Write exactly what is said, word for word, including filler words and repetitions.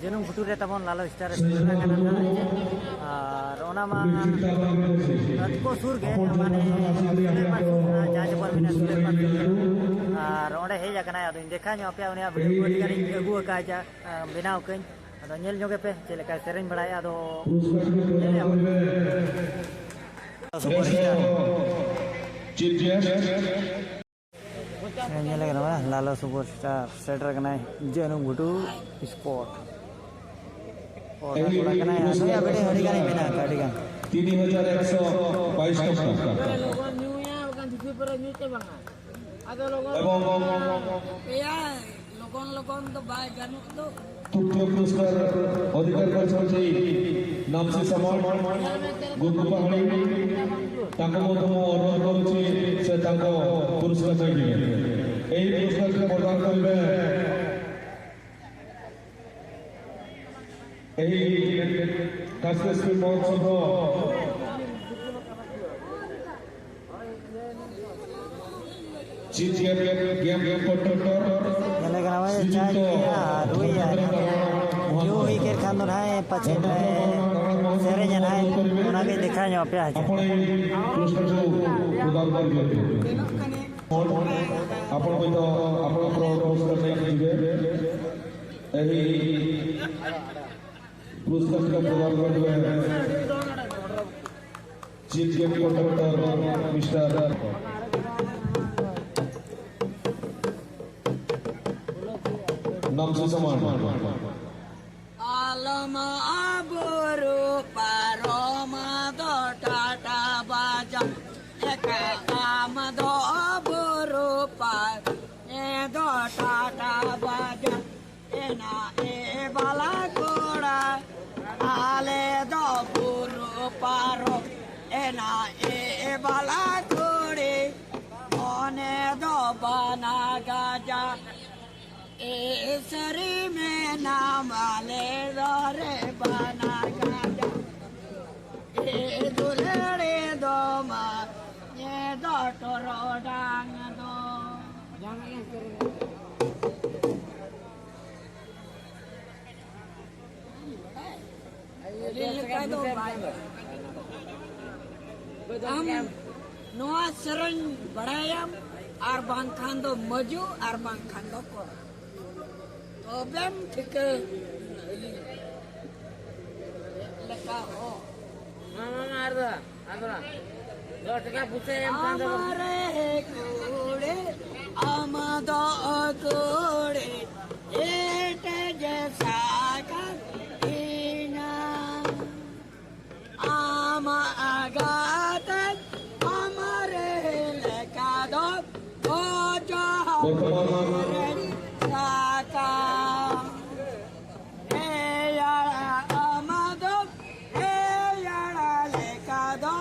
ᱡᱟᱹᱱᱩᱢ ᱜᱷᱩᱴᱩ ᱨᱮ ᱛᱟᱵᱚᱱ ᱞᱟᱞᱚ ᱥᱴᱟᱨ ᱨᱮ ᱥᱮᱴᱮᱨ ᱟᱠᱟᱱᱟ ᱱᱟᱦᱟᱜ᱾ ᱟᱨ ᱚᱱᱟ ᱢᱟ ᱟᱹᱛᱩ ᱠᱚ ᱥᱩᱨ ᱜᱮ, ᱢᱟᱱᱮ ᱥᱩᱞᱮᱯᱟᱨ ᱥᱩᱨ, ᱡᱟᱦᱟᱸ ᱪᱮ ᱵᱚᱱ ᱢᱮᱱᱟ ᱥᱩᱞᱮᱯᱟᱨ ᱥᱩᱨ ᱜᱮ᱾ ᱟᱨ ᱚᱸᱰᱮ ᱦᱮᱡ ᱟᱠᱟᱱᱟᱭ, ᱟᱫᱚᱧ ᱫᱮᱠᱷᱟᱣ ᱧᱚᱜ ᱟᱯᱮᱭᱟ, ᱩᱱᱤᱭᱟᱜ ᱵᱷᱤᱰᱤᱭᱳ ᱠᱚ ᱟᱹᱰᱤ ᱜᱟᱱᱤᱧ ᱟᱹᱜᱩ ᱟᱠᱟᱫᱼᱟ, ᱡᱟ, ᱵᱮᱱᱟᱣ ᱠᱟᱹᱧ᱾ ᱟᱫᱚ ᱧᱮᱞ ᱧᱚᱜᱮ ᱯᱮ ᱪᱮᱫ ᱞᱮᱠᱟᱭ ᱥᱮᱨᱮᱧ ᱵᱟᱲᱟᱭᱮᱫᱼᱟ᱾ ᱟᱫᱚ ᱧᱮᱞᱮᱭᱟ ᱵᱚᱱ᱾ Super star. ᱧᱮᱞᱮ ᱠᱟᱱᱟ ᱵᱚᱱ, ᱞᱟᱞᱚ ᱥᱩᱯᱟᱨ ᱥᱴᱟᱨ ᱥᱮᱴᱮᱨ ᱠᱟᱱᱟᱭ ᱡᱟᱹᱱᱩᱢ ᱜᱷᱩᱴᱩ ᱥᱯᱚᱴ᱾ ᱚᱱᱟ ᱠᱚᱲᱟ ᱠᱟᱱᱟᱭ, ᱟᱨ ᱱᱩᱭᱟᱜ ᱵᱮᱴᱤ ᱟᱹᱰᱤ ᱜᱟᱱᱮ ᱢᱮᱱᱟᱜ ᱟᱠᱟᱫ, ᱟᱹᱰᱤ ᱜᱟᱱ᱾ ᱛᱤᱱ ᱦᱟᱡᱟᱨ ᱮᱠᱥᱚ ᱵᱟᱭᱤᱥ ᱴᱟᱠᱟ᱾ ᱞᱚᱜᱚᱱ ᱧᱩᱭᱟ, ᱵᱟᱠᱷᱟᱱ ᱡᱩᱫᱤ ᱯᱚᱨᱮ ᱧᱩ ᱛᱮ ᱵᱟᱝᱟ᱾ ᱟᱫᱚ ᱞᱚᱜᱚᱱ ᱮᱵᱚᱝ ᱮᱭᱟ, ᱞᱚᱜᱚᱱ ᱞᱚᱜᱚᱱ ᱫᱚ ᱵᱟᱭ ᱜᱟᱱᱚᱜ ᱫᱚ᱾ ତୃତୀୟ ପୁରସ୍କାର ଅଧିକାର କରିଛନ୍ତି ନାମସି ସମାଜ ଗୁରୁପାହାଡ଼ି। ତାଙ୍କୁ ମଧ୍ୟ ମୁଁ ଅନୁରୋଧ କରୁଛି, ସେ ତାଙ୍କ ପୁରସ୍କାର ପାଇଯିବେ। ଏହି ପୁରସ୍କାରକୁ ପ୍ରଦାନ କରିବେ ଏହି ଖାସଖାସ ମହୋତ୍ସବ ᱪᱤᱯ ᱜᱮᱢ, ᱜᱮᱢ ᱠᱚᱱᱴᱨᱟᱠᱴᱚᱨ ᱧᱮᱞᱮ ᱠᱟᱱᱟ ᱵᱚᱱ, ᱪᱟᱭ ᱧᱩᱭᱟ, ᱨᱩᱭᱟ᱾ ᱧᱩ ᱦᱩᱭ ᱠᱮᱫ ᱠᱷᱟᱱ ᱫᱚ ᱱᱟᱦᱟᱜ ᱯᱟᱪᱮᱫ ᱥᱮᱨᱮᱧᱟ ᱱᱟᱦᱟᱜ, ᱚᱱᱟᱜᱮ ᱫᱮᱠᱷᱟᱣ ᱧᱚᱜ ᱟᱯᱮᱭᱟ ᱦᱟᱸᱜ᱾ ଆପଣ ଏହି ପୁରସ୍କାରକୁ ପ୍ରଦାନ କରିବେ। ଆପଣ ମଧ୍ୟ ଆପଣଙ୍କର ପୁରସ୍କାର ନେଇକି ଯିବେ। ଏହି ପୁରସ୍କାରଟିକୁ ପ୍ରଦାନ କରିବେ ଚିଫ୍ ଗେଷ୍ଟ କଣ୍ଟ୍ରାକ୍ଟର ମିଷ୍ଟର ᱱᱟᱢᱥᱤ ᱥᱟᱢᱟᱱ᱾ ᱟᱞᱚᱢ ᱟᱵᱩᱨᱩ ᱯᱟᱨᱚᱢ ᱫᱚ ᱴᱟᱴᱟ ᱵᱟᱡᱟᱨ, ᱮᱠᱟ ᱟᱢ ᱫᱚ ᱟᱵᱩᱨᱩ ᱯᱟᱨᱚᱢ ᱫᱚ ᱴᱟᱴᱟ ᱵᱟᱡᱟᱨ᱾ ᱮᱱᱟ ᱮ ᱵᱟᱞᱟ ᱠᱚᱲᱟ, ᱟᱞᱮ ᱫᱚ ᱵᱩᱨᱩ ᱯᱟᱨᱚᱢ᱾ ᱮᱱᱟ ᱮ ᱵᱟᱞᱟ ᱠᱩᱲᱤ, ᱢᱚᱱᱮ ᱫᱚ ᱵᱟᱱᱟ ᱜᱟᱡᱟ᱾ ᱮ ᱥᱟᱹᱨᱤ ᱢᱮᱱᱟᱢ ᱟᱞᱮ ᱫᱚᱨᱮ ᱵᱟᱱᱟ ᱜᱟᱡᱟ᱾ ᱮ ᱫᱩᱞᱟᱹᱲᱤ ᱫᱚ ᱢᱟ ᱮ ᱫᱚ ᱴᱚᱨᱚᱰᱟᱝ ᱫᱚ᱾ ᱟᱢ ᱱᱚᱣᱟ ᱥᱮᱨᱮᱧ ᱵᱟᱲᱟᱭᱟᱢ, ᱟᱨ ᱵᱟᱝᱠᱷᱟᱱ ᱫᱚ ᱢᱟᱹᱡᱩ, ᱟᱨ ᱵᱟᱝᱠᱷᱟᱱ ᱫᱚ ᱠᱚᱲᱟ᱾ ᱛᱚᱵᱮᱢ ᱴᱷᱤᱠᱟᱹ ᱞᱮᱠᱟ ᱦᱚᱸ᱾ ᱢᱟ, ᱢᱟ, ᱢᱟ, ᱟᱨ ᱫᱚ, ᱟᱨ ᱫᱚ᱾ ᱫᱚᱥ ᱴᱟᱠᱟ ᱯᱩᱭᱥᱟᱹ ᱮᱢ ᱠᱷᱟᱱ ᱫᱚ᱾ ᱟᱢᱟᱨᱮ ᱠᱩᱲᱤ, ᱟᱢ ᱫᱚ ᱠᱩᱲᱤ, ᱮᱴᱮᱡ ᱥᱟᱠᱟᱛ ᱤᱧᱟ᱾ ᱟᱢᱟᱜ ᱜᱟᱛᱮ ᱟᱢᱟᱨᱮ ᱞᱮᱠᱟ ᱫᱚ ᱚᱡᱚᱦᱚ ᱨᱮᱧ ᱥᱟᱠᱟ᱾ ᱦᱮᱭᱟᱲᱟ ᱟᱢᱟ ᱫᱚ ᱦᱮᱭᱟᱲᱟ ᱞᱮᱠᱟ ᱫᱚ